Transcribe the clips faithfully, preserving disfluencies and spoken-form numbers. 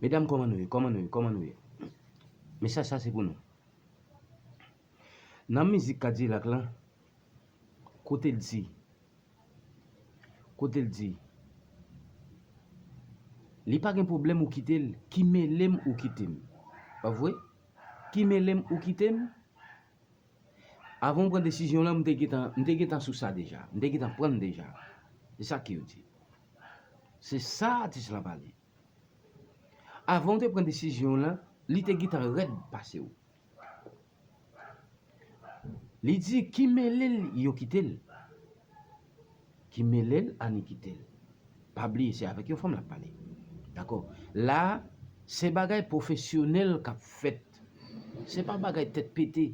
Medam, kòman nou ye? Kòman nou ye? Kòman nou ye? Mesaj sa se pou nou. Nan mizik Kadilak lan, kote l di, kote l di, li pa gen pwoblèm ou kite l, ki mele m ou kite m. Pa vre? Ki mele m ou kite m? Avan w pran desizyon lan, m te gentan, m te gentan sou sa deja. M te gentan pran l deja. Se sa ke yo di. Se sa atis lan pale. Avan w te pran desizyon w lan, li te gentan rèd pase w. Li di ki mele l, yo kite l. Ki mele l, annik kite l. Pa bliye, se avèk yon fanm l ap pale. Dakò? La, se bagay pwofesyonèl k ap fèt. Se pa bagay tèt pete.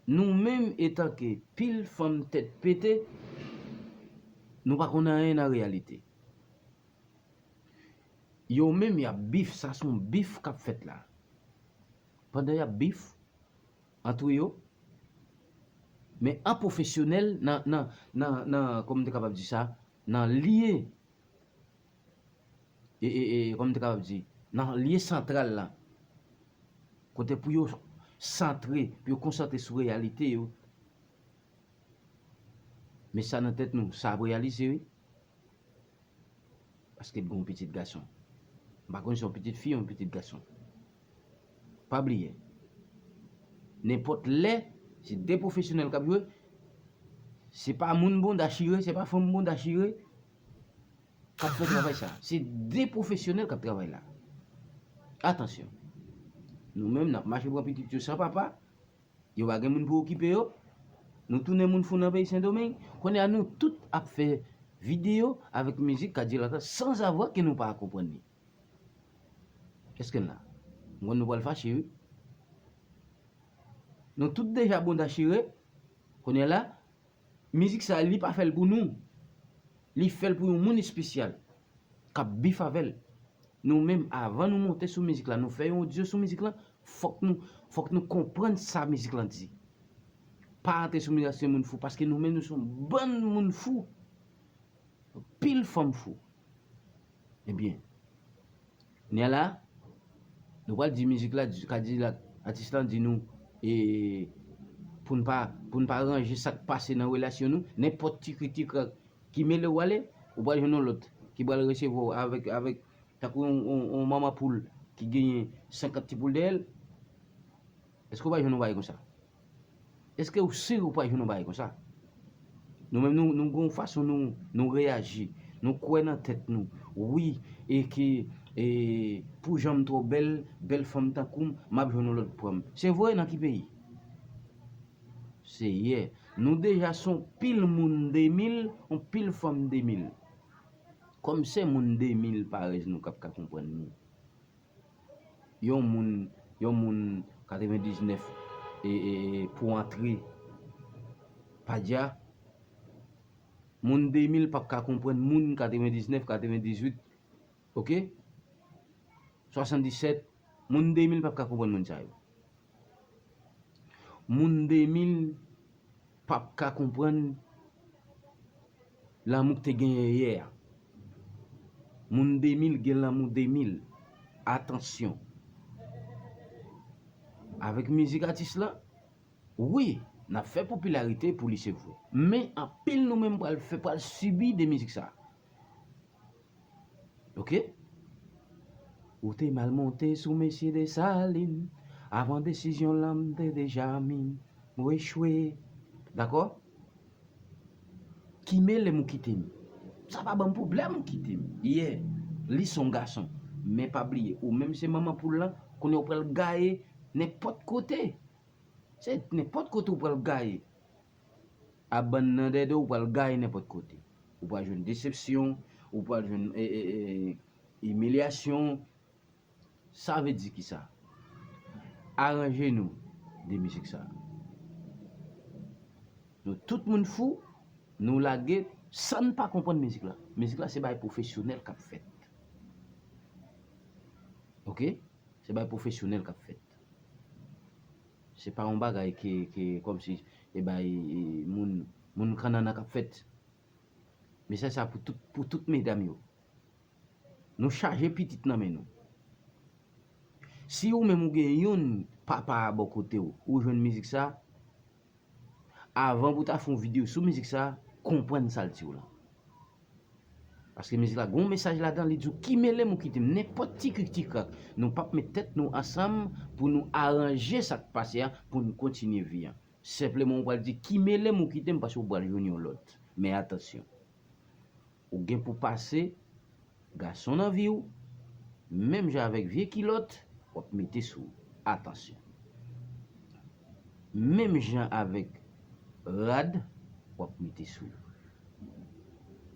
Nou menm, etanke pil fanm tèt pete, nou pa konn anyen nan reyalite. Yo menm, y ap bif, sa se yon bif k ap fèt la. Pandan y ap bif, antre yo, men an pwofesyonèl, nan, nan, nan, nan, kòman m te kapab di sa, nan lye, e, e, e, kòman m te kapab di, nan lye santral la, kote pou yo santre, pou yo konsantre sou reyalite yo. Men sa nan tèt nou, sa ap reyalize, wi. Paske l gen yon pitit gason. M pa konn si yon pitit fi, yon pitit gason. Pa bliye, nenpòt lè, se de pwofesyonèl k ap jwe, se pa moun bonda chire, se pa fanm bonda chire k ap fè travay sa. Se de pwofesyonèl k ap travay la. Atansyon. Nou menm, n ap mache pran pitit yo san papa, yo pa gen moun pou okipe yo. Nou tounen moun fou nan peyi Sendomeng. Kounye a, nou tout ap fè videyo avèk mizik Kadilak la, sanzavwa ke nou pa konprann li. Èske n la? M konn nou pral fache, wi. Nou tout deja bonda chire. Kounye a la, mizik sa, li pa fè l pou nou. Li fè l pou yon moun espesyal k ap bif avè l. Nou menm, avan nou monte sou mizik la, nou fè yon odyo sou mizik la, fòk nou, fòk nou konprann sa mizik lan di. Pa antre sou mizik la, se moun fou, paske nou menm, nou se yon bann moun fou. Pil fanm fou. Ebyen, kounye a la, nou pral di mizik la, di, Kadilak, atis lan di nou, e, pou n pa, pou n pa ranje sa k pase nan relasyon nou, nenpòt ti kritik ki mele w ale, ou pral jwenn yon lòt ki pral resevwa w avèk, avèk, tankou yon, yon, yon manman poul ki genyen senkant ti poul dèyè l. Èske w pa jwenn yon bagay konsa? Èske w si w pa jwenn yon bagay konsa? Nou menm, nou, nou gen yon fason nou, nou reyaji. Nou kwè nan tèt nou. Wi, e ke, e, pou jan m twò bèl, bèl fanm tankou m, m ap jwenn yon lòt pran m. Se vre, nan ki peyi? Seyè, nou deja se yon pil moun de mil, yon pil fanm de mil. Kòm se moun de mil parèy nou k ap ka konprann nou. Yon moun, yon moun katrevendiznèf e, e, e, pou antre pa dja. Moun de mil p ap ka konprann moun katrevendiznèf, katrevendizuit, oke? Swasanndisèt, moun de mil p ap ka konprann moun sa yo. Moun de mil p ap ka konprann lanmou k te genyen yè a. Moun de mil gen lanmou de mil. Atansyon. Avèk mizik atis lan, wi, n ap fè popilarite pou li, se vre. Men anpil nou menm pral fè, pral sibi de mizik sa. Oke? Ou te mal monte sou mesye Desalin. Avan desizyon lan, m te deja min. M echwe. Dakò? Ki mele m ou kite m. Sa pa ban m pwoblèm ou kite m. Yeah, li se yon gason. Men pa bliye, ou menm se manman poul lan, kounye a ou pral gaye nenpòt kote. Se nenpòt kote ou pral gaye. A bann nan dèdè, ou pral gaye nenpòt kote. Ou pral jwenn desepsyon, ou pral jwenn, e, e, e, imilyasyon. Sa vle di kisa? Aranje nou de mizik sa. Nou tout moun fou, nou lage san n pa konprann mizik la. Mizik la se bagay pwofesyonèl k ap fèt. Oke? Se bagay pwofesyonèl k ap fèt. Se pa yon bagay ke, ke kòmsi, e bay, e, moun, moun kannannan k ap fèt. Mesaj sa pou tout, pou tout medam yo. Nou chaje pitit nan men nou. Si ou menm ou gen youn papa a bò kote w, ou jwenn mizik sa, avan pou w ta fè yon videyo sou mizik sa, konprann sa l di w lan. Paske mizik la gen yon mesaj ladan, li di w ki mele m ou kite m, nenpòt ti krik ti krak, nou p ap met tèt nou ansanm pou nou aranje sa k pase a, pou n kontinye vi an. Senpleman ou pral di ki mele m ou kite m paske ou pral jwenn yon lòt. Men atansyon, ou gen pou pase gason nan vi w, menm jan avèk vye kilòt, w ap mete sou ou. Atansyon. Menm jan avèk rad, w ap mete sou ou.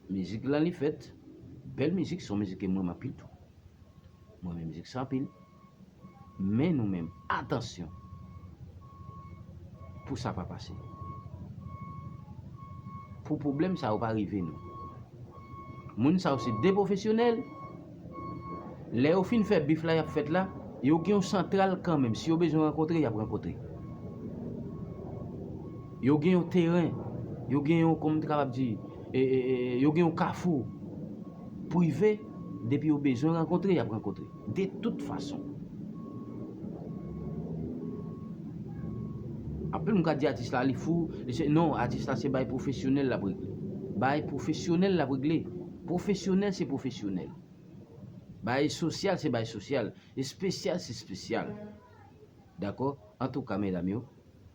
Mizik lan li fèt, bèl mizik, se yon mizik ke m renmen anpil tou. Mwen renmen mizik sa anpil. Men nou menm, atansyon pou sa pa pase. Pou pwoblèm sa yo pa rive nou. Moun sa yo se de pwofesyonèl. Lè yo fin fè bif la y ap fèt la, yo gen yon santral kanmenm. Si yo bezwen rankontre, y ap rankontre. Yo gen yon teren, yo gen yon, kòman m te kapab di, e, e, e, yo gen yon kafou prive, depi yo bezwen rankontre, y ap rankontre. De tout fason. Anpil moun ka di atis la li fou, li se, non, atis la se bay pwofesyonèl l ap regle. Bay pwofesyonèl l ap regle. Pwofesyonèl se pwofesyonèl. Bay sosyal se bay sosyal. Espesyal se espesyal. Dakò? Antouka, medam yo,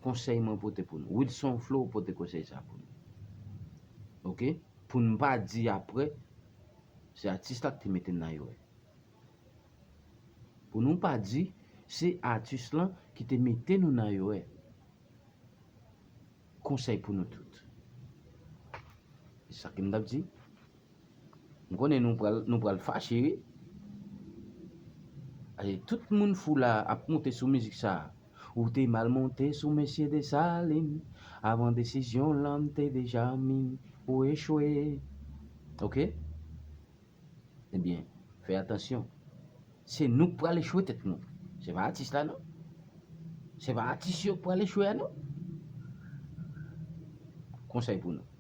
konsèy mwen pote pou nou. Wilson Flow pote konsèy sa pou nou. Oke? Pou n pa di apre, se atis la ki te mete n nan erè. Pou nou pa di, se atis lan ki te mete nou nan erè. Konsèy pou nou tout. Se sa ke m t ap di. M konnen nou pral, nou pral fache, wi. Ay, tout moun fou la ap monte sou mizik sa. Ou te mal monte sou mesye Desalin. Avan desizyon lan m te deja min. Ou echwe. Oke? Ebyen, fè atansyon. Se nou k pral echwe tèt nou. Se pa atis la, non. Se pa atis yo k pral echwe a, non. Konsèy pou nou.